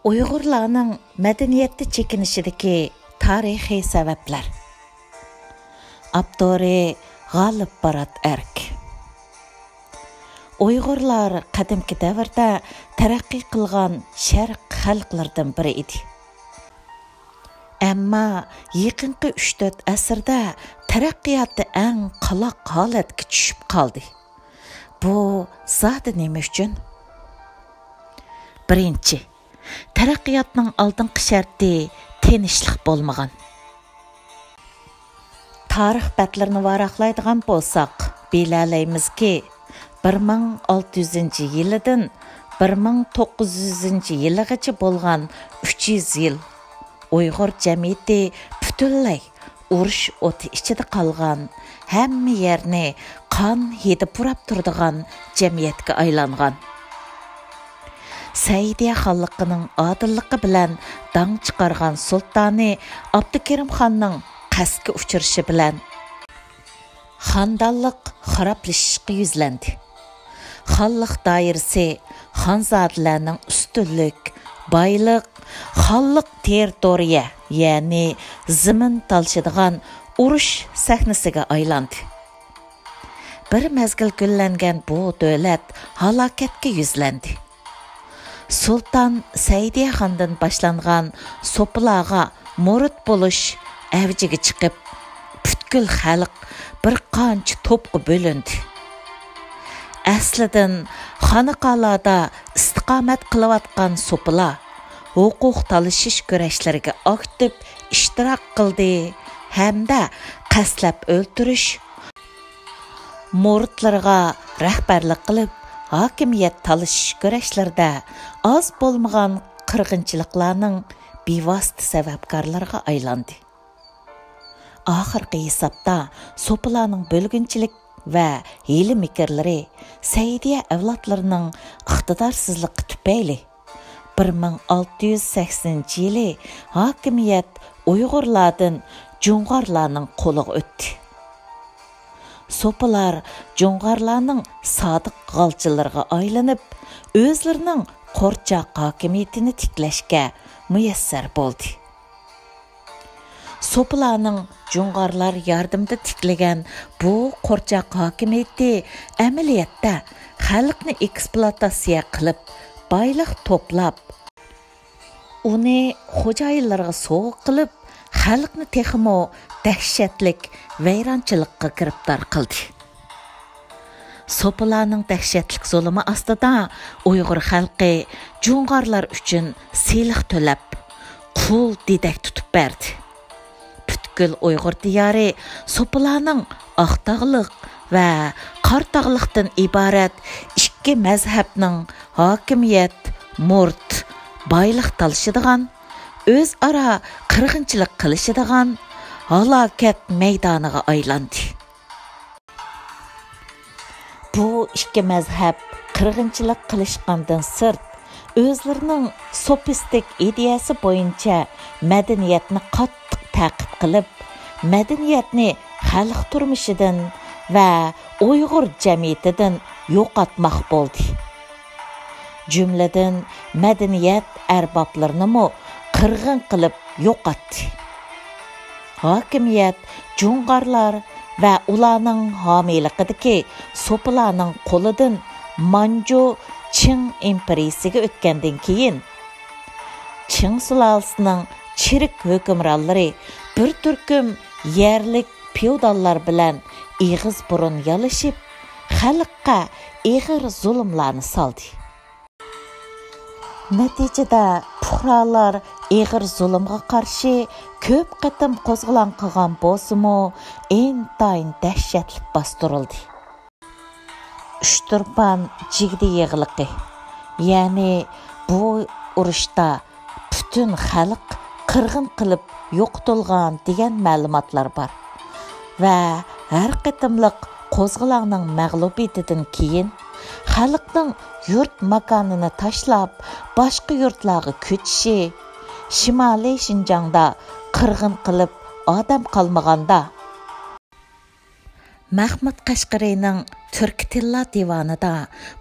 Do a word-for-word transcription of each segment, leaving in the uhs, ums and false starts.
ئۇيغۇرلارنىڭ مەدەنىيەتتە چېكىنىشىدىكى تارىخىي سەۋەبلەر. ئاپتورى: غالىپ بارات ئەرك. ئۇيغۇرلار قەدىمكى دەۋردە تەرەققىي قىلغان شەرق خەلقلىرىدىن بىرى ئىدى. ئەمما يېقىنقى ئۈچ-تۆت ئەسىردە تەرەققىياتى ئەڭ قالاق ھالەتكە چۈشۈپ قالدى. بۇ زادى نېمە ئۈچۈن؟ بىرىنچى، تەرەققىياتنىڭ ئالدىنقى شەرتى تىنچلىق بولمىغان. تارىخ بەتلىرىنى ۋاراقلايدىغان بولساق، بىلەلەيمىزكى، بىر مىڭ ئالتە يۈزىنچى يىلىدىن بىر مىڭ توققۇز يۈزىنچى يىلىغىچە بولغان ئۈچ يۈز يىل ئۇيغۇر جەمئىيىتى پۈتۈنلەي ئۇرۇش ئوتى ئىچىدە قالغان، ھەممە يەرنى قان ھىدى پۇراپ تۇرىدىغان جەمئىيەتكە ئايلانغان. سەئىدىيە خانلىقىنىڭ ئادىللىقى بىلەن داڭ چىقارغان سۇلتانى ئابدۇكېرىم خاننىڭ قەستكە ئۇچرىشى بىلەن خاندانلىق خارابلىشىشقا يۈزلەندى. خانلىق دائىرىسى خانزادىلەرنىڭ ئۈستۈنلۈك، بايلىق، خانلىق تېررىتورىيە، يەنى زېمىن تالىشىدىغان ئۇرۇش سەھنىسىگە ئايلاندى. بىر مەزگىل گۈللەنگەن بۇ دۆلەت ھالاكەتكە يۈزلەندى. سۇلتان سەئىدىيە خاندىن باشلانغان سوپىلارغا مۇرىت بولۇش ئەۋجىگە چىقىپ، پۈتكۈل خەلق بىر قانچە توپقا بۆلۈندى. ئەسلىدىن خانىقالاردا ئىستىقامەت قىلىۋاتقان سوپىلار ھوقۇق تالىشىش كۈرەشلىرىگە ئاكتىپ ئىشتىراك قىلدى ھەمدە قەستلەپ ئۆلتۈرۈش، مۇرىتلىرىغا رەھبەرلىك قىلىپ، ھاكىمىيەت تالىشىش كۈرەشلىرىدە ئاز بولمىغان قىرغىنچىلىقلارنىڭ بىۋاسىتە سەۋەبكارلىرىغا ئايلاندى. ئاخىرقى ھېسابتا سوپىلارنىڭ بۆلگۈنچىلىك ۋە ھىيلە-مىكىرلىرى، سەئىدىيە ئەۋلادلىرىنىڭ ئىقتىدارسىزلىقى تۈپەيلى، بىر مىڭ ئالتە يۈز سەكسىنىنچى يىلى ھاكىمىيەت ئۇيغۇرلاردىن جۇڭغارلارنىڭ قولىغا ئۆتتى. سوپىلار جۇڭغارلارنىڭ سادىق غالچىلىرىغا ئايلىنىپ، ئۆزلىرىنىڭ قورچاق ھاكىمىيىتىنى تىكلەشكە مۇيەسسەر بولدى. سوپىلارنىڭ جۇڭغارلار ياردىمىدە تىكلىگەن بۇ قورچاق ھاكىمىيىتى ئەمەلىيەتتە خەلقنى ئېكسپلۇئاتاتسىيە قىلىپ، بايلىق توپلاپ، ئۇنى خوجايىنلىرىغا سوۋغا قىلىپ، خەلقنى تېخىمۇ دەھشەتلىك ۋەيرانچىلىققا گىرىپتار قىلدى. سوپىلارنىڭ دەھشەتلىك زۇلۇمى ئاستىدا ئۇيغۇر خەلقى جۇڭغارلار ئۈچۈن سېلىق تۆلەپ، قۇل دېدەك تۇتۇپ بەردى. پۈتكۈل ئۇيغۇر دىيارى سوپىلارنىڭ ئاقتاغلىق ۋە قاراتاغلىقتىن ئىبارەت ئىككى مەزھەپنىڭ ھاكىمىيەت، مۇرت، بايلىق تالىشىدىغان، ئۆزئارا قىرغىنچىلىق قىلىشىدىغان ھالاكەت مەيدانىغا ئايلاندى. بۇ ئىككى مەزھەپ قىرغىنچىلىق قىلىشقاندىن سىرت، ئۆزلىرىنىڭ سوپىستىك ئىدىيەسى بويىچە مەدەنىيەتنى قاتتىق تەقىب قىلىپ، مەدەنىيەتنى خەلق تۇرمۇشىدىن ۋە ئۇيغۇر جەمئىيىتىدىن يوقاتماق بولدى. جۈملىدىن مەدەنىيەت ئەربابلىرىنىمۇ قىرغىن قىلىپ يوقاتتى. ھاكىمىيەت جۇڭغارلار ۋە ئۇلارنىڭ ھامىيلىقىدىكى سوپىلارنىڭ قولىدىن مانجۇ چىڭ ئىمپېرىيىسىگە ئۆتكەندىن كېيىن، چىڭ سۇلالىسىنىڭ چىرىك ھۆكۈمرانلىرى بىر تۈركۈم يەرلىك فېئوداللار بىلەن ئېغىز بۇرۇن يالىشىپ، خەلققە ئېغىر زۇلۇملارنى سالدى. نەتىجىدە پۇقرالار ئېغىر زۇلۇمغا قارشى كۆپ قېتىم قوزغىلاڭ قىلغان بولسىمۇ، ئىنتايىن دەھشەتلىك باستۇرۇلدى. ئۇچتۇرپان جىگدە يېغىلىقى، يەنى بۇ ئۇرۇشتا پۈتۈن خەلق قىرغىن قىلىپ يوقىتىلغان دېگەن مەلۇماتلار بار. ۋە ھەر قېتىملىق قوزغىلاڭنىڭ مەغلۇبىيىتىدىن كېيىن، خەلقنىڭ يۇرت ماكانىنى تاشلاپ، باشقا يۇرتلارغا كۆچۈشى، شىمالىي شىنجاڭدا قىرغىن قىلىپ ئادەم قالمىغاندا، مەخمۇت قەشقىرىنىڭ تۈركىي تىللار دىۋانىدا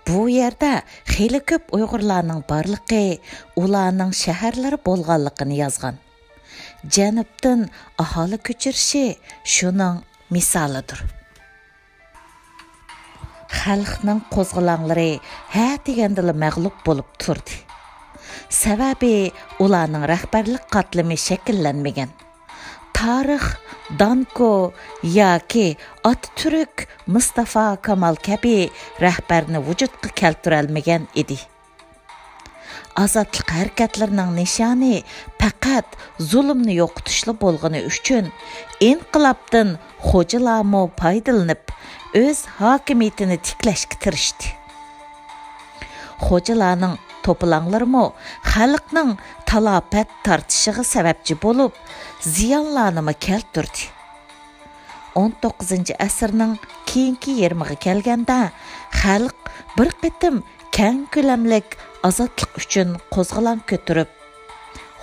بۇ يەردە خېلى كۆپ ئۇيغۇرلارنىڭ بارلىقى، ئۇلارنىڭ شەھەرلىرى بولغانلىقىنى يازغان. جەنۇبتىن ئاھالە كۆچۈرۈشى شۇنىڭ مىسالىدۇر. خەلقنىڭ قوزغىلاڭلىرى ھە دېگەندىلا مەغلۇپ بولۇپ تۇردى. سەۋەبى، ئۇلارنىڭ رەھبەرلىك قاتلىمى شەكىللەنمىگەن. تارىخ دانكو ياكى ئاتاتۈرك، مۇستافا كامال كەبى رەھبەرنى ۋۇجۇدقا كەلتۈرەلمىگەن ئىدى. ئازادلىق ھەرىكەتلىرىنىڭ نىشانى پەقەت زۇلۇمنى يوقىتىشلا بولغىنى ئۈچۈن، ئىنقىلابتىن خوجىلارمۇ پايدىلىنىپ، ئۆز ھاكىمىيىتىنى تىكلەشكە تىرىشتى. خوجىلارنىڭ توپىلاڭلىرىمۇ خەلقنىڭ تالاپەت تارتىشىغا سەۋەبچى بولۇپ، زىيانلارنىمۇ كەلتۈردى. ئون توققۇزىنچى ئەسىرنىڭ كېيىنكى يېرىمىغا كەلگەندە، خەلق بىر قېتىم كەڭ كۆلەملىك ئازادلىق ئۈچۈن قوزغىلاڭ كۆتۈرۈپ،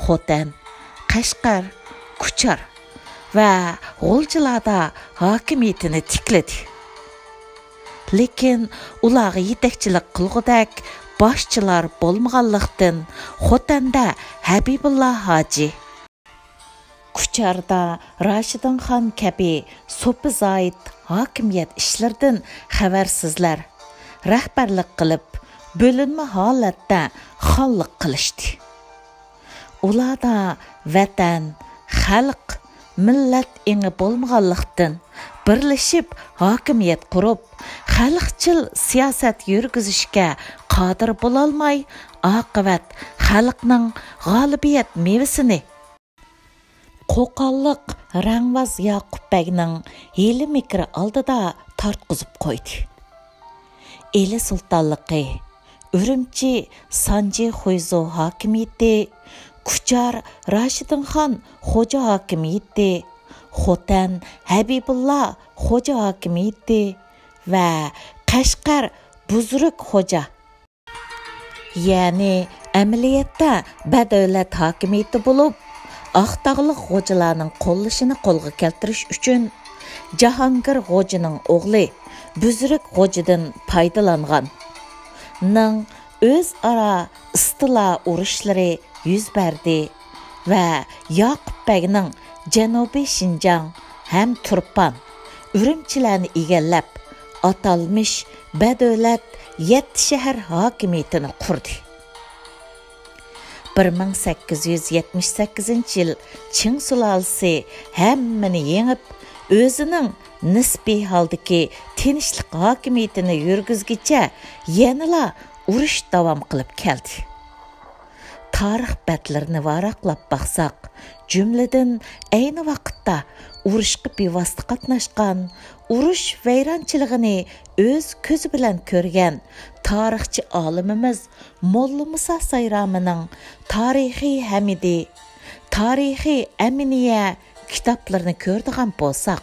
خوتەن، قەشقەر، كۇچار ۋە غۇلجىلاردا ھاكىمىيىتىنى تىكلىدى. لېكىن ئۇلارغا يېتەكچىلىك قىلغۇدەك باشچىلار بولمىغانلىقتىن، خوتەندە ھەبىبۇللا ھاجى، كۇچاردا راشىدىنخان كەبى سوپى زاھىت ھاكىمىيەت ئىشلىرىدىن خەۋەرسىزلەر رەھبەرلىك قىلىپ، بۆلۈنمە ھالەتتە خانلىق قىلىشتى. ئۇلاردا ۋەتەن، خەلق، مىللەت ئېڭى بولمىغانلىقتىن، بىرلىشىپ ھاكىمىيەت قۇرۇپ، خەلقچىل سىياسەت يۈرگۈزۈشكە قادىر بولالماي، ئاقىۋەت خەلقنىڭ غالىبىيەت مېۋىسىنى قوقانلىق رەڭۋاز ياقۇپ بەگنىڭ ھىيلە-مىكرى ئالدىدا تارتقۇزۇپ قويدى. ئىلى سۇلتانلىقى، ئۈرۈمچى سانجى خۇيزۇ ھاكىمىيىتى، كۇچار راشىدىنخان خوجا ھاكىمىيىتى، خوتەن ھەبىبۇللا خوجا ھاكىمىيىتى ۋە قەشقەر بۇزرۇك خوجا، يەنى ئەمەلىيەتتە بەدەۋلەت ھاكىمىيىتى بولۇپ، ئاقتاغلىق غوجىلارنىڭ قوللىشىنى قولغا كەلتۈرۈش ئۈچۈن جاھانگىر غوجىنىڭ ئوغلى بۈزرۈك غوجىدىن پايدىلانغان. نىڭ ئۆزئارا ئىستىلا ئۇرۇشلىرى يۈز بەردى ۋە ياقۇپ بەگنىڭ جەنۇبىي شىنجاڭ ھەم تۇرپان، ئۈرۈمچىلەرنى ئىگىلەپ، ئاتالمىش بەدۆلەت يەتتە شەھەر ھاكىمىيىتىنى قۇردى. بىر مىڭ سەككىز يۈز يەتمىش سەككىزىنچى يىل چىڭ سۇلالىسى ھەممىنى يېڭىپ، ئۆزىنىڭ نىسپىي ھالدىكى تىنچلىق ھاكىمىيىتىنى يۈرگۈزگىچە يەنىلا ئۇرۇش داۋام قىلىپ كەلدى. تارىخ بەتلىرىنى ۋاراقلاپ باقساق، جۈملىدىن ئەينى ۋاقىتتا ئۇرۇشقا بىۋاسىتە قاتناشقان، ئۇرۇش ۋەيرانچىلىقىنى ئۆز كۆزى بىلەن كۆرگەن تارىخچى ئالىمىمىز موللا مۇسا سايرامىنىڭ تارىخى ھەمىدى، تارىخى ئەمىنىيە كىتابلىرىنى كۆرىدىغان بولساق،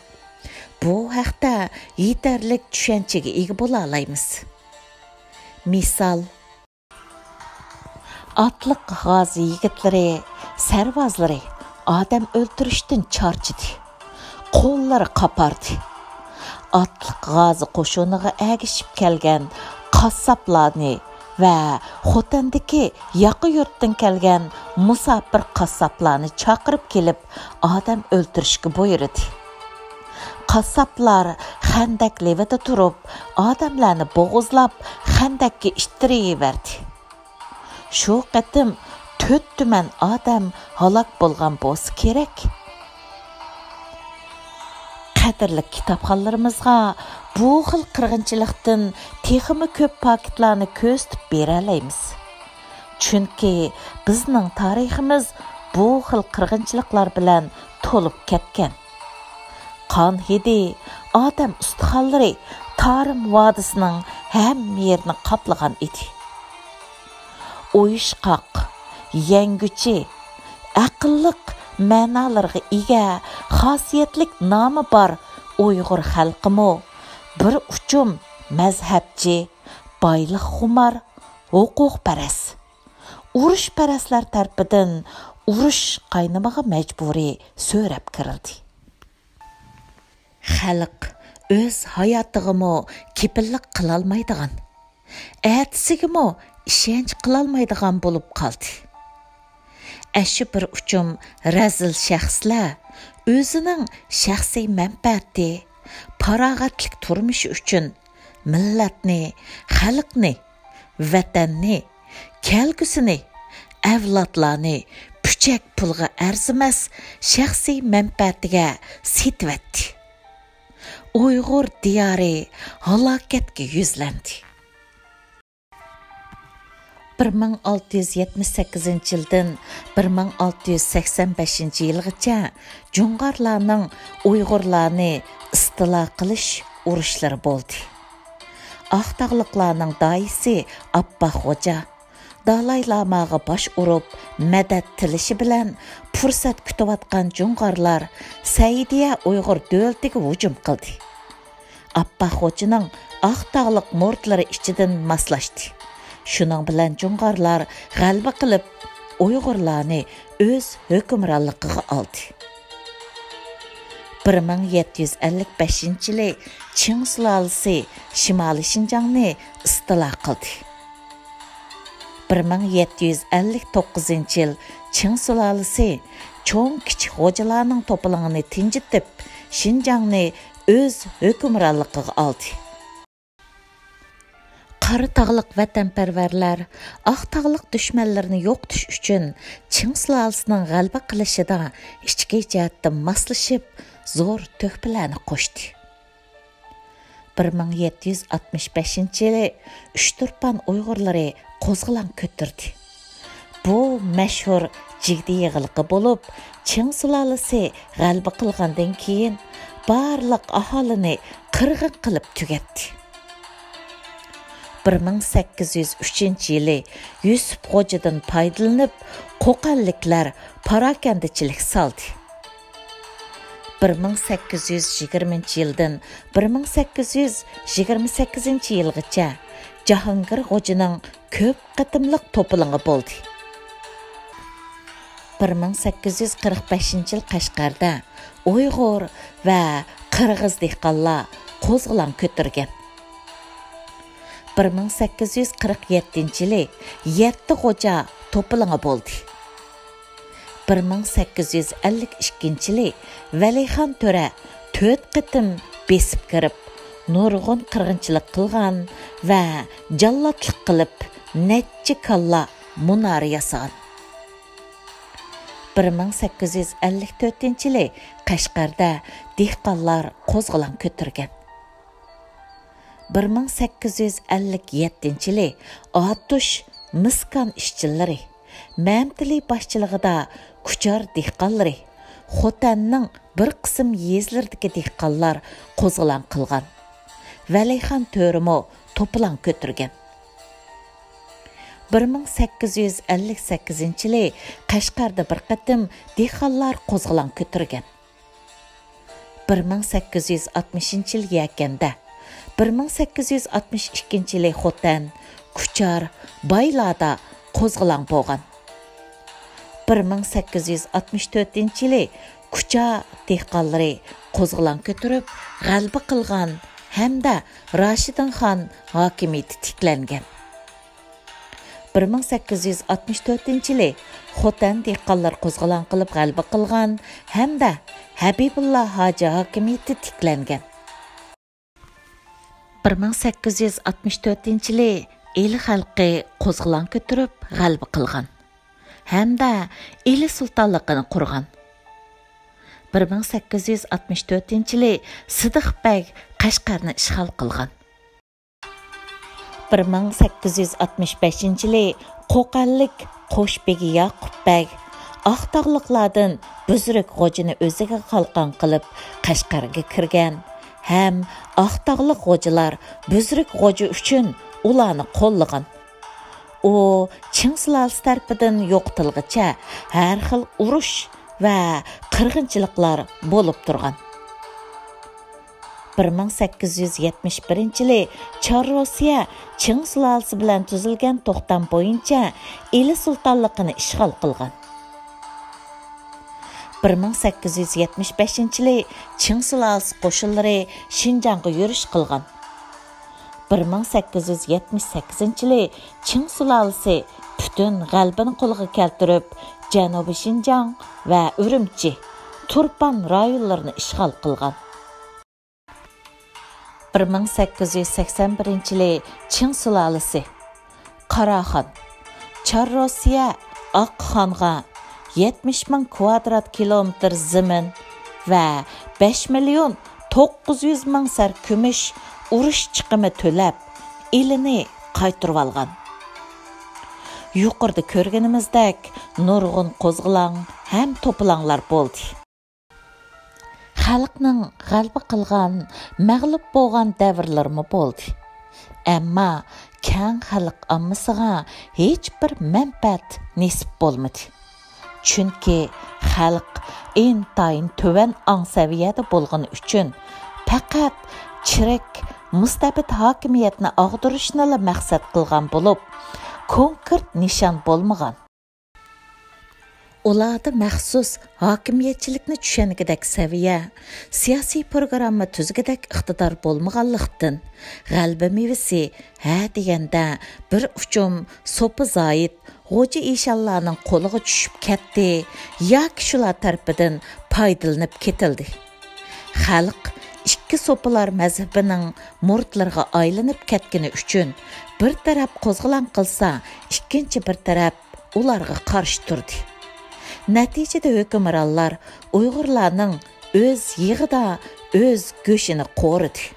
بۇ ھەقتە يېتەرلىك چۈشەنچىگە ئىگە بولالايمىز. مىسال، ئاتلىق غازى يىگىتلىرى، سەرۋازلىرى ئادەم ئۆلتۈرۈشتىن چارچىدى، قوللىرى قاپاردى. ئاتلىق غازى قوشۇنىغا ئەگىشىپ كەلگەن قاسساپلارنى ۋە خوتەندىكى ياقا يۇرتتىن كەلگەن مۇساپىر قاسساپلارنى چاقىرىپ كېلىپ، ئادەم ئۆلتۈرۈشكە بۇيرۇدى. قاسساپلار خەندەك لېۋىدە تۇرۇپ، ئادەملەرنى بوغۇزلاپ، خەندەككە ئىتتىرىۋەردى. شۇ قېتىم تۆت تۈمەن ئادەم ھالاك بولغان بولسا كېرەك. قەدىرلىك كىتابخانلىرىمىزغا بۇ خىل قىرغىنچىلىقتىن تېخىمۇ كۆپ پاكىتلارنى كۆرسىتىپ بېرەلەيمىز. چۈنكى بىزنىڭ تارىخىمىز بۇ خىل قىرغىنچىلىقلار بىلەن تولۇپ كەتكەن. قان ھىدى ئادەم ئۇستىخانلىرى تارىم ۋادىسىنىڭ ھەممە يېرىنى قاپلىغان ئىدى. ئۇيۇشقاق، يەڭگۈچى، ئەقىللىق مەنالىرىغا ئىگە، خاسىيەتلىك نامى بار ئۇيغۇر خەلقىمۇ بىر ئۇچۇم مەزھەپچى، بايلىقخۇمار، ھوقۇقپەرەس، ئۇرۇشپەرەسلەر تەرىپىدىن ئۇرۇش قاينىمىغا مەجبۇرىي سۆرەپ كىرىلدى. خەلق ئۆز ھاياتىغىمۇ كېپىللىك قىلالمايدىغان، ئەتىسىگىمۇ ئىشەنچ قىلالمايدىغان بولۇپ قالدى. ئەشۇ بىر ئۇچۇم رەزىل شەخسلەر ئۆزىنىڭ شەخسىي مەنپەئەتى، پاراغەتلىك تۇرمۇشى ئۈچۈن مىللەتنى، خەلقنى، ۋەتەننى، كەلگۈسىنى، ئەۋلادلارنى پۈچەك پۇلغا ئەرزىمەس شەخسىي مەنپەئەتىگە سېتىۋەتتى. ئۇيغۇر دىيارى ھالاكەتكە يۈزلەندى. بىر مىڭ ئالتە يۈز يەتمىش سەككىزىنچى يىلدىن بىر مىڭ ئالتە يۈز سەكسەن بەشىنچى يىلغىچە جۇڭغارلارنىڭ ئۇيغۇرلارنى ئىستىلا قىلىش ئۇرۇشلىرى بولدى. ئاقتاغلىقلارنىڭ داھىيسى ئاپپاق خوجا دالاي لاماغا باش ئۇرۇپ مەدەت تىلىشى بىلەن پۇرسەت كۈتۈۋاتقان جۇڭغارلار سەئىدىيە ئۇيغۇر دۆلىتىگە ھۇجۇم قىلدى. ئاپپاق خوجىنىڭ ئاقتاغلىق مۇرىتلىرى ئىچىدىن ماسلاشتى. شۇنىڭ بىلەن جۇڭغارلار غەلىبە قىلىپ، ئۇيغۇرلارنى ئۆز ھۆكۈمرانلىقىغا ئالدى. بىر مىڭ يەتتە يۈز ئەللىك بەشىنچى يىلى چىڭ سۇلالىسى شىمالىي شىنجاڭنى ئىستىلا قىلدى. بىر مىڭ يەتتە يۈز ئەللىك توققۇزىنچى يىل چىڭ سۇلالىسى چوڭ كىچىك غوجىلارنىڭ توپىلىڭىنى تىنجىتىپ، شىنجاڭنى ئۆز ھۆكۈمرانلىقىغا ئالدى. قارا تاغلىق ۋەتەنپەرۋەرلەر ئاق تاغلىق دۈشمەنلىرىنى يوقىتىش ئۈچۈن چىڭ سۇلالىسىنىڭ غەلىبە قىلىشىدا ئىچكى جەھەتتىن ماسلىشىپ، زور تۆھپىلەرنى قوشتى. بىر مىڭ يەتتە يۈز ئاتمىش بەشىنچى يىلى ئۇچتۇرپان ئۇيغۇرلىرى قوزغىلاڭ كۆتۈردى. بۇ مەشھۇر جىگدە يىغىلىقى بولۇپ، چىڭ سۇلالىسى غەلىبە قىلغاندىن كېيىن، بارلىق ئاھالىنى قىرغىن قىلىپ تۈگەتتى. بىر مىڭ سەككىز يۈز ئۈچىنچى يىلى يۈسۈپ خوجىدىن پايدىلىنىپ، قوقەنلىكلەر پاراكەندىچىلىك سالدى. بىر مىڭ سەككىز يۈز يىگىرمىنچى يىلدىن بىر مىڭ سەككىز يۈز يىگىرمە سەككىزىنچى يىلغىچە جاھانگىر غوجىنىڭ كۆپ قېتىملىق توپىلىڭى بولدى. بىر مىڭ سەككىز يۈز قىرىق بەشىنچى يىل قەشقەردە ئۇيغۇر ۋە قىرغىز دېھقانلار قوزغىلاڭ كۆتۈرگەن. بىر مىڭ سەككىز يۈز قىرىق يەتتىنچى يىلى يەتتە غوجا توپىلىڭى بولدى. بىر مىڭ سەككىز يۈز ئەللىك ئىككىنچى يىلى ۋەلىخان تۆرە تۆت قېتىم بېسىپ كىرىپ، نۇرغۇن قىرغىنچىلىق قىلغان ۋە جاللاتلىق قىلىپ، نەچچە كاللا مۇنارە ياسىغان. بىر مىڭ سەككىز يۈز ئەللىك تۆتىنچى يىلى قەشقەردە دېھقانلار قوزغىلاڭ كۆتۈرگەن. بىر مىڭ سەككىز يۈز ئەللىك يەتتىنچى يىلى ئاتۇش مىسكان ئىشچىلىرى، مەمتىلى باشچىلىقىدا كۇچار دېھقانلىرى، خوتەننىڭ بىر قىسىم يېزىلىرىدىكى دېھقانلار قوزغىلاڭ قىلغان. ۋەلىخان تۆرىمۇ توپىلاڭ كۆتۈرگەن. بىر مىڭ سەككىز يۈز ئەللىك سەككىزىنچى يىلى قەشقەردە بىر قېتىم دېھقانلار قوزغىلاڭ كۆتۈرگەن. بىر مىڭ سەككىز يۈز ئاتمىشىنچى يىل يەكەندە، بىر مىڭ سەككىز يۈز ئاتمىش ئىككىنچى يىلى خوتەن، كۇچار، بايلادا قوزغىلاڭ بولغان. بىر مىڭ سەككىز يۈز ئاتمىش تۆتىنچى يىلى كۇچا دېھقانلىرى قوزغىلاڭ كۆتۈرۈپ، غەلىبە قىلغان ھەمدە راشىدىن خان ھاكىمىيىتى تىكلەنگەن. بىر مىڭ سەككىز يۈز ئاتمىش تۆتىنچى يىلى خوتەن دېھقانلار قوزغىلاڭ قىلىپ غەلىبە قىلغان ھەمدە ھەبىبۇللا ھاجى ھاكىمىيىتى تىكلەنگەن. بىر مىڭ سەككىز يۈز ئاتمىش تۆتىنچى يىلى ئىلى خەلقى قوزغىلاڭ كۆتۈرۈپ غەلىبە قىلغان ھەمدە ئىلى سۇلتانلىقىنى قۇرغان. بىر مىڭ سەككىز يۈز ئاتمىش تۆتىنچى يىلى سىدىق بەگ قەشقەرنى ئىشغال قىلغان. بىر مىڭ سەككىز يۈز ئاتمىش بەشىنچى يىلى قوقەنلىك قوشبېگى ياقۇپ بەگ ئاقتاغلىقلاردىن بۈزرۈك غوجىنى ئۆزىگە قالقان قىلىپ قەشقەرگە كىرگەن ھەم ئاقتاغلىق غوجىلار بۈزرۈك غوجا ئۈچۈن ئۇلارنى قوللىغان. ئۇ چىڭ سۇلالىسى تەرىپىدىن يوقىتىلغىچە ھەر خىل ئۇرۇش ۋە قىرغىنچىلىقلار بولۇپ تۇرغان. بىر مىڭ سەككىز يۈز يەتمىش بىرىنچى يىلى چار روسىيە چىڭ سۇلالىسى بىلەن تۈزۈلگەن توختام بويىچە ئىلى سۇلتانلىقىنى ئىشغال قىلغان. بىر مىڭ سەككىز يۈز يەتمىش بەشىنچى يىلى چىڭ سۇلالىسى قوشۇنلىرى شىنجاڭغا يۈرۈش قىلغان. بىر مىڭ سەككىز يۈز يەتمىش سەككىزىنچى يىلى چىڭ سۇلالىسى پۈتۈن غەلىبىنى قولغا كەلتۈرۈپ، جەنۇبىي شىنجاڭ ۋە ئۈرۈمچى، تۇرپان رايونلىرىنى ئىشغال قىلغان. بىر مىڭ سەككىز يۈز سەكسەن بىرىنچى يىلى چىڭ سۇلالىسى قاراخان، چار روسىيە ئاقخانغا يەتمىش مىڭ كۋادرات كىلومېتىر زېمىن ۋە بەش مىليون توققۇز يۈز مىڭ سەر كۈمۈش ئۇرۇش چىقىمى تۆلەپ، ئىلىنى قايتۇرۇۋالغان. يۇقىرىدا كۆرگىنىمىزدەك، نۇرغۇن قوزغىلاڭ ھەم توپىلاڭلار بولدى. خەلقنىڭ غەلىبە قىلغان، مەغلۇپ بولغان دەۋرلىرىمۇ بولدى. ئەمما كەڭ خەلق ئاممىسىغا ھېچبىر مەنپەئەت نېسىپ بولمىدى. چۈنكى خەلق ئىنتايىن تۆۋەن ئاڭ سەۋىيەدە بولغىنى ئۈچۈن، پەقەت چىرىك مۇستەبىت ھاكىمىيەتنى ئاغدۇرۇشنىلا مەقسەت قىلغان بولۇپ، كونكرېت نىشان بولمىغان. ئۇلاردا مەخسۇس ھاكىمىيەتچىلىكنى چۈشەنگۈدەك سەۋىيە، سىياسىي پروگرامما تۈزگۈدەك ئىقتىدار بولمىغانلىقتىن، غەلىبە مېۋىسى ھە دېگەندە بىر ئۇچۇم سوپى زايىت، غوجا ئىشانلارنىڭ قولىغا چۈشۈپ كەتتى ياكى شۇلار تەرىپىدىن پايدىلىنىپ كېتىلدى. خەلق ئىككى سوپىلار مەزھىپىنىڭ مۇرىتلىرىغا ئايلىنىپ كەتكىنى ئۈچۈن، بىر تەرەپ قوزغىلاڭ قىلسا، ئىككىنچى بىر تەرەپ ئۇلارغا قارشى تۇردى. نەتىجىدە ھۆكۈمرانلار ئۇيغۇرلارنىڭ ئۆز يېغىدا ئۆز گۆشىنى قورۇدى.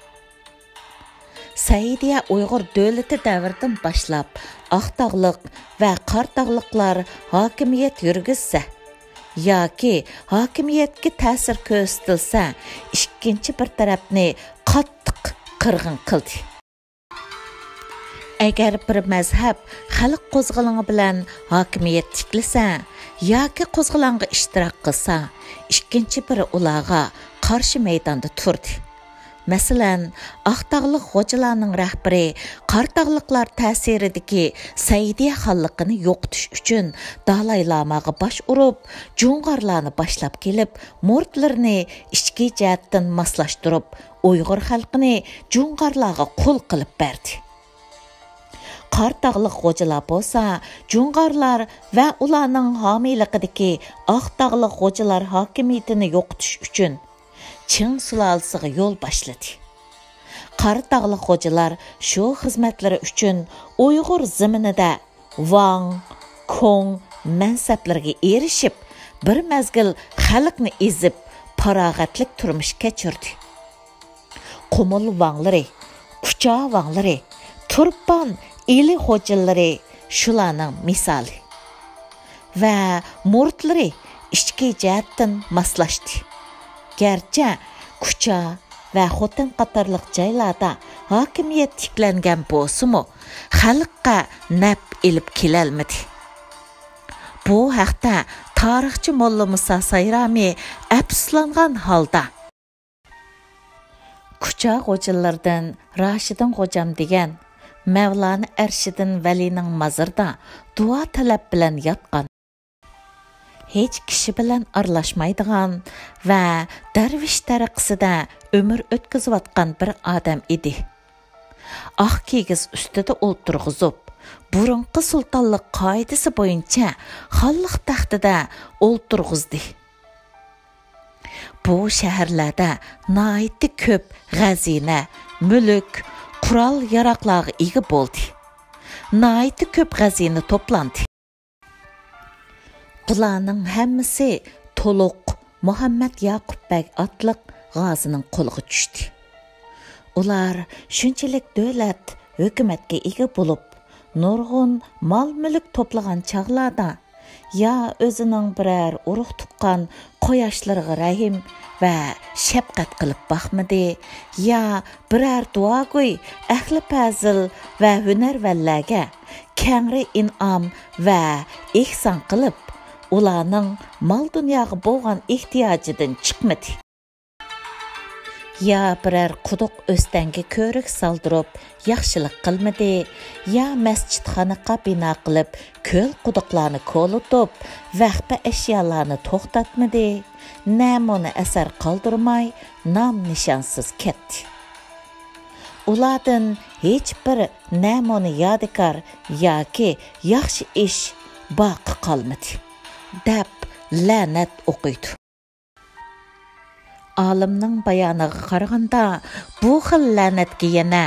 سەئىدىيە ئۇيغۇر دۆلىتى دەۋرىدىن باشلاپ ئاقتاغلىق ۋە قاراتاغلىقلار ھاكىمىيەت يۈرگۈزسە ياكى ھاكىمىيەتكە تەسىر كۆرسىتىلسە، ئىككىنچى بىر تەرەپنى قاتتىق قىرغىن قىلدى. ئەگەر بىر مەزھەپ خەلق قوزغىلىڭى بىلەن ھاكىمىيەت تىكلىسە ياكى قوزغىلاڭغا ئىشتىراك قىلسا، ئىككىنچى بىرى ئۇلارغا قارشى مەيداندا تۇردى. مەسىلەن، ئاقتاغلىق غوجىلارنىڭ رەھبىرى قاراتاغلىقلار تەسىرىدىكى سەئىدىيە خانلىقىنى يوقىتىش ئۈچۈن دالاي لاماغا باش ئۇرۇپ، جۇڭغارلارنى باشلاپ كېلىپ، مۇرىتلىرىنى ئىچكى جەھەتتىن ماسلاشتۇرۇپ، ئۇيغۇر خەلقىنى جۇڭغارلارغا قۇل قىلىپ بەردى. قاراتاغلىق غوجىلار بولسا، جۇڭغارلار ۋە ئۇلارنىڭ ھامىيلىقىدىكى ئاقتاغلىق غوجىلار ھاكىمىيىتىنى يوقىتىش ئۈچۈن، چىڭ سۇلالىسىغا يول باشلىدى. قاراتاغلىق غوجىلار شۇ خىزمەتلىرى ئۈچۈن ئۇيغۇر زېمىنىدە ۋاڭ، كوڭ مەنسەپلىرىگە ئېرىشىپ، بىر مەزگىل خەلقنى ئېزىپ، پاراغەتلىك تۇرمۇش كەچۈردى. قۇمۇل ۋاڭلىرى، كۇچا ۋاڭلىرى، تۇرپان ئىلى غوجىلىرى شۇلارنىڭ مىسالى. ۋە مۇرىتلىرى ئىچكى جەھەتتىن ماسلاشتى. گەرچە كۇچا ۋە خوتەن قاتارلىق جايلاردا ھاكىمىيەت تىكلەنگەن بولسىمۇ، خەلققە نەپ ئېلىپ كېلەلمىدى. بۇ ھەقتە تارىخچى موللا مۇسا سايرامى ئەپسۇسلانغان ھالدا، كۇچا غوجىلىرىدىن راشىدىن غوجام دېگەن مەۋلانا ئەرشىدىن ۋەلىنىڭ مازىرىدا دۇئا تەلەپ بىلەن ياتقان، ھېچ كىشى بىلەن ئارىلاشمايدىغان ۋە دەرۋىش تەرىقىسىدە ئۆمۈر ئۆتكۈزۈۋاتقان بىر ئادەم ئىدى. ئاق كىگىز ئۈستىدە ئولتۇرغۇزۇپ، بۇرۇنقى سۇلتانلىق قائىدىسى بويىچە خانلىق تەختىدە ئولتۇرغۇزدى. بۇ شەھەرلەردە ناھايىتى كۆپ غەزىنە، مۈلۈك، قورال-ياراغلارغا ئىگە بولدى. ناھايىتى كۆپ غەزىنە توپلاندى. بۇلارنىڭ ھەممىسى تولۇق مۇھەممەد ياقۇپ بەگ ئاتلىق غازىنىڭ قولىغا چۈشتى. ئۇلار شۇنچىلىك دۆلەت، ھۆكۈمەتكە ئىگە بولۇپ، نۇرغۇن مال-مۈلۈك توپلىغان چاغلاردا، يا ئۆزىنىڭ بىرەر ئۇرۇق-تۇغقان قۇياشلىرىغا رەھىم ۋە شەپقەت قىلىپ باقمىدى، يا بىرەر دۇئاگوي ئەھلى پەزىل ۋە ھۈنەرۋەنلەرگە كەڭرى ئىنئام ۋە ئېھسان قىلىپ، ئۇلارنىڭ مال-دۇنياغا بولغان ئېھتىياجىدىن چىقمىدى. يا بىرەر قۇدۇق ئۆستەڭگە كۆۋرۈك سالدۇرۇپ ياخشىلىق قىلمىدى، يا مەسچىتخانىقا بىنا قىلىپ كۆل قۇدۇقلارنى كولىتىپ، ۋەخپە ئەشيالارنى توختاتمىدى، نەمۇنە ئەسەر قالدۇرماي نام نىشانسىز كەتتى. ئۇلاردىن ھېچبىر نەمۇنە يادىكار ياكى ياخشى ئىش باقى قالمىدى، دەپ لەنەت ئوقۇيدۇ. ئالىمنىڭ بايانىغا قارىغاندا، بۇ خىل لەنەتكە يەنە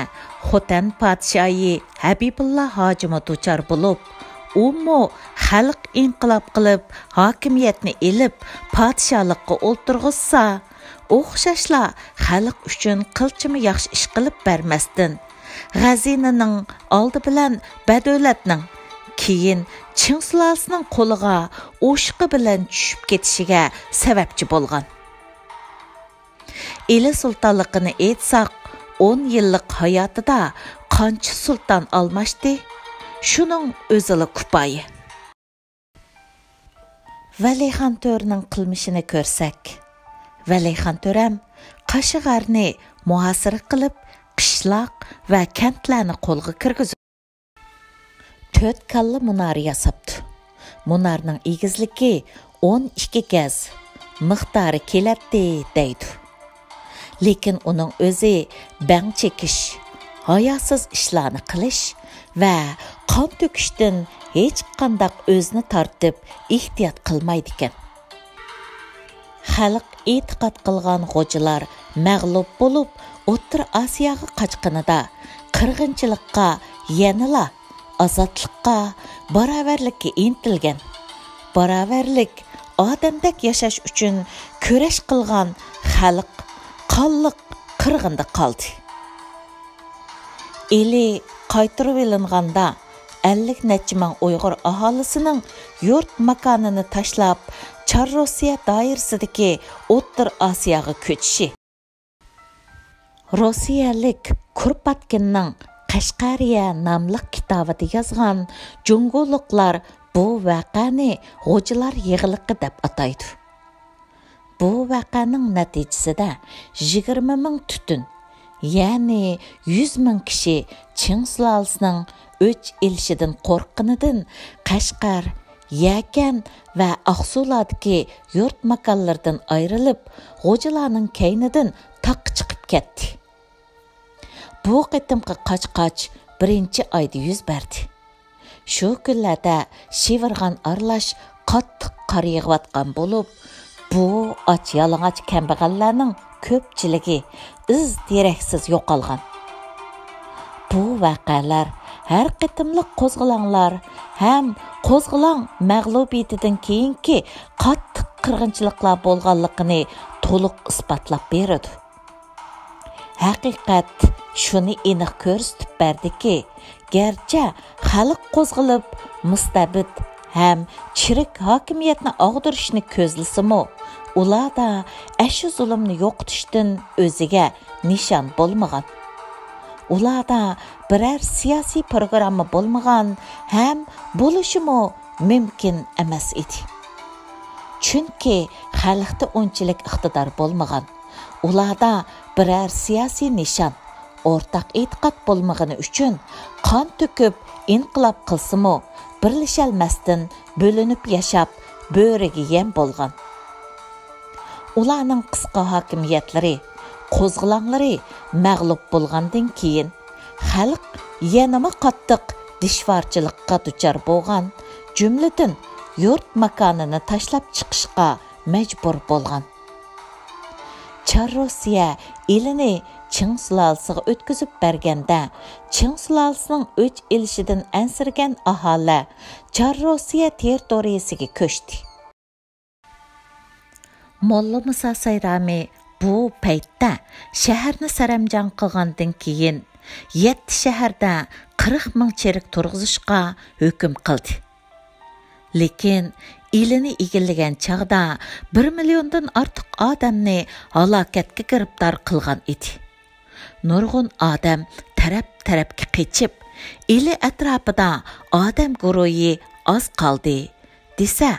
خوتەن پادىشاھى ھەبىبۇللا ھاجىمۇ دۇچار بولۇپ، ئۇمۇ خەلق ئىنقىلاب قىلىپ ھاكىمىيەتنى ئېلىپ پادىشاھلىققا ئولتۇرغۇزسا، ئوخشاشلا خەلق ئۈچۈن قىلچىمۇ ياخشى ئىش قىلىپ بەرمەستىن، غەزىنىنىڭ ئالدى بىلەن بەدۆلەتنىڭ، كېيىن چىڭ سۇلالىسىنىڭ قولىغا ئوشۇقى بىلەن چۈشۈپ كېتىشىگە سەۋەبچى بولغان. ئىلى سۇلتانلىقىنى ئېيتساق، ئون يىللىق ھاياتىدا قانچە سۇلتان ئالماشتى؟ شۇنىڭ ئۆزىلا كۇپايە. ۋەلىخان تۆرىنىڭ قىلمىشىنى كۆرسەك، ۋەلىخان تۆرەم قاشىغارنى مۇھاسىرە قىلىپ، قىشلاق ۋە كەنتلەرنى قولغا كىرگۈزۈپ، تۆت كاللا مۇنارى ياساپتۇ. مۇنارنىڭ ئېگىزلىكى ئون ئىككى گەز، مىقدارى كېلەتتى دەيدۇ. لېكىن ئۇنىڭ ئۆزى بەڭ چېكىش، ھاياسىز ئىشلارنى قىلىش ۋە قان تۆكۈشتىن ھېچقانداق ئۆزىنى تارتىپ ئېھتىيات قىلمايدىكەن. خەلق ئېتىقاد قىلغان غوجىلار مەغلۇپ بولۇپ، ئوتتۇرا ئاسىياغا قاچقىنىدا، قىرغىنچىلىققا يەنىلا ئازادلىققا، باراۋەرلىككە ئىنتىلگەن. باراۋەرلىك، ئادەمدەك ياشاش ئۈچۈن كۈرەش قىلغان خەلق قانلىق قىرغىندا قالدى. ئىلى قايتۇرۇۋېلىنغاندا، ئەللىك نەچچە مىڭ ئۇيغۇر ئاھالىسىنىڭ يۇرت ماكانىنى تاشلاپ، چار روسىيە دائىرىسىدىكى ئوتتۇرا ئاسىياغا كۆچۈشى. روسىيەلىك كۇرپاتكىننىڭ قەشقەرىيە ناملىق كىتابىدا يازغان جۇڭگولۇقلار بۇ ۋەقەنى غوجىلار يىغلىقى دەپ ئاتايدۇ. بۇ ۋەقەنىڭ نەتىجىسىدە يىگىرمە مىڭ تۈتۈن، يەنى يۈز مىڭ كىشى چىڭ سۇلالىسىنىڭ ئۆچ ئېلىشىدىن قورققىنىدىن قەشقەر، يەكەن ۋە ئاقسۇلاردىكى يۇرت ماكانلىرىدىن ئايرىلىپ، غوجىلارنىڭ كەينىدىن تاغقا چىقىپ كەتتى. بۇ قېتىمقى قاچ-قاچ بىرىنچى ئايدا يۈز بەردى. شۇ كۈنلەردە شىۋىرغان ئارىلاش قاتتىق قار يېغىۋاتقان بولۇپ، بۇ ئاچ-يالىڭاچ كەمبەغەللەرنىڭ كۆپچىلىكى ئىز-دېرەكسىز يوقالغان. بۇ ۋەقەلەر ھەر قېتىملىق قوزغىلاڭلار ھەم قوزغىلاڭ مەغلۇبىيىتىدىن كېيىنكى قاتتىق قىرغىنچىلىقلار بولغانلىقىنى تولۇق ئىسپاتلاپ بېرىدۇ. ھەقىقەت شۇنى ئېنىق كۆرسىتىپ بەردىكى، گەرچە خەلق قوزغىلىپ، مۇستەبىت ھەم چىرىك ھاكىمىيەتنى ئاغدۇرۇشنى كۆزلىسىمۇ، ئۇلاردا ئەشۇ زۇلۇمنى يوقىتىشتىن ئۆزىگە نىشان بولمىغان. ئۇلاردا بىرەر سىياسىي پروگرامما بولمىغان ھەم بولۇشىمۇ مۇمكىن ئەمەس ئىدى. چۈنكى خەلقتە ئۇنچىلىك ئىقتىدار بولمىغان. ئۇلاردا بىرەر سىياسىي نىشان، ئورتاق ئېتىقاد بولمىغىنى ئۈچۈن قان تۆكۈپ ئىنقىلاب قىلسىمۇ، بىرلىشەلمەستىن بۆلۈنۈپ ياشاپ، بۆرىگە يەم بولغان. ئۇلارنىڭ قىسقا ھاكىمىيەتلىرى، قوزغىلاڭلىرى مەغلۇپ بولغاندىن كېيىن، خەلق يەنىمۇ قاتتىق دىشۋارچىلىققا دۇچار بولغان، جۈملىدىن يۇرت ماكانىنى تاشلاپ چىقىشقا مەجبۇر بولغان. چار روسىيە ئىلىنى چىڭ سۇلالىسىغا ئۆتكۈزۈپ بەرگەندە، چىڭ سۇلالىسىنىڭ ئۆچ ئېلىشىدىن ئەنسىرىگەن ئاھالىلەر چار روسىيە تېررىتورىيىسىگە كۆچتى. موللا مۇسا سايرامى بۇ پەيتتە شەھەرنى سەرەمجان قىلغاندىن كېيىن، يەتتە شەھەردە قىرىق مىڭ چېرىك تۇرغۇزۇشقا ھۆكۈم قىلدى. لېكىن ئىلىنى ئىگىلىگەن چاغدا بىر مىليوندىن ئارتۇق ئادەمنى ھالاكەتكە گىرىپتار قىلغان ئىدى. نۇرغۇن ئادەم تەرەپ-تەرەپكە قېچىپ، ئىلى ئەتراپىدا ئادەم گۇرۇھى ئاز قالدى، دېسە،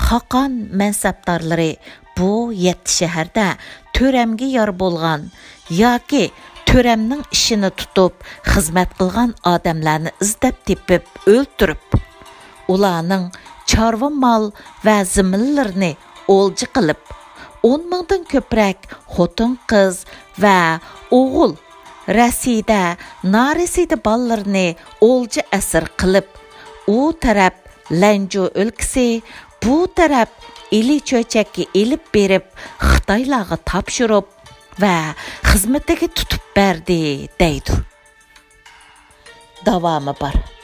خاقان مەنسەپدارلىرى بۇ يەتتە شەھەردە تۆرەمگە يار بولغان ياكى تۆرەمنىڭ ئىشىنى تۇتۇپ خىزمەت قىلغان ئادەملەرنى ئىزدەپ تېپىپ ئۆلتۈرۈپ، ئۇلارنىڭ چارۋا مال ۋە زېمىنلىرىنى ئولجا قىلىپ، ئون مىڭدىن كۆپرەك خوتۇن-قىز ۋە ئوغۇل، رەسىدە، نارەسىدە بالىلىرىنى ئولجا ئەسىر قىلىپ، ئۇ تەرەپ لەنجۇ ئۆلكىسى، بۇ تەرەپ ئىلى چۆچەككە ئېلىپ بېرىپ، خىتايلارغا تاپشۇرۇپ ۋە خىزمىتىگە تۇتۇپ بەردى، دەيدۇ. داۋامى بار.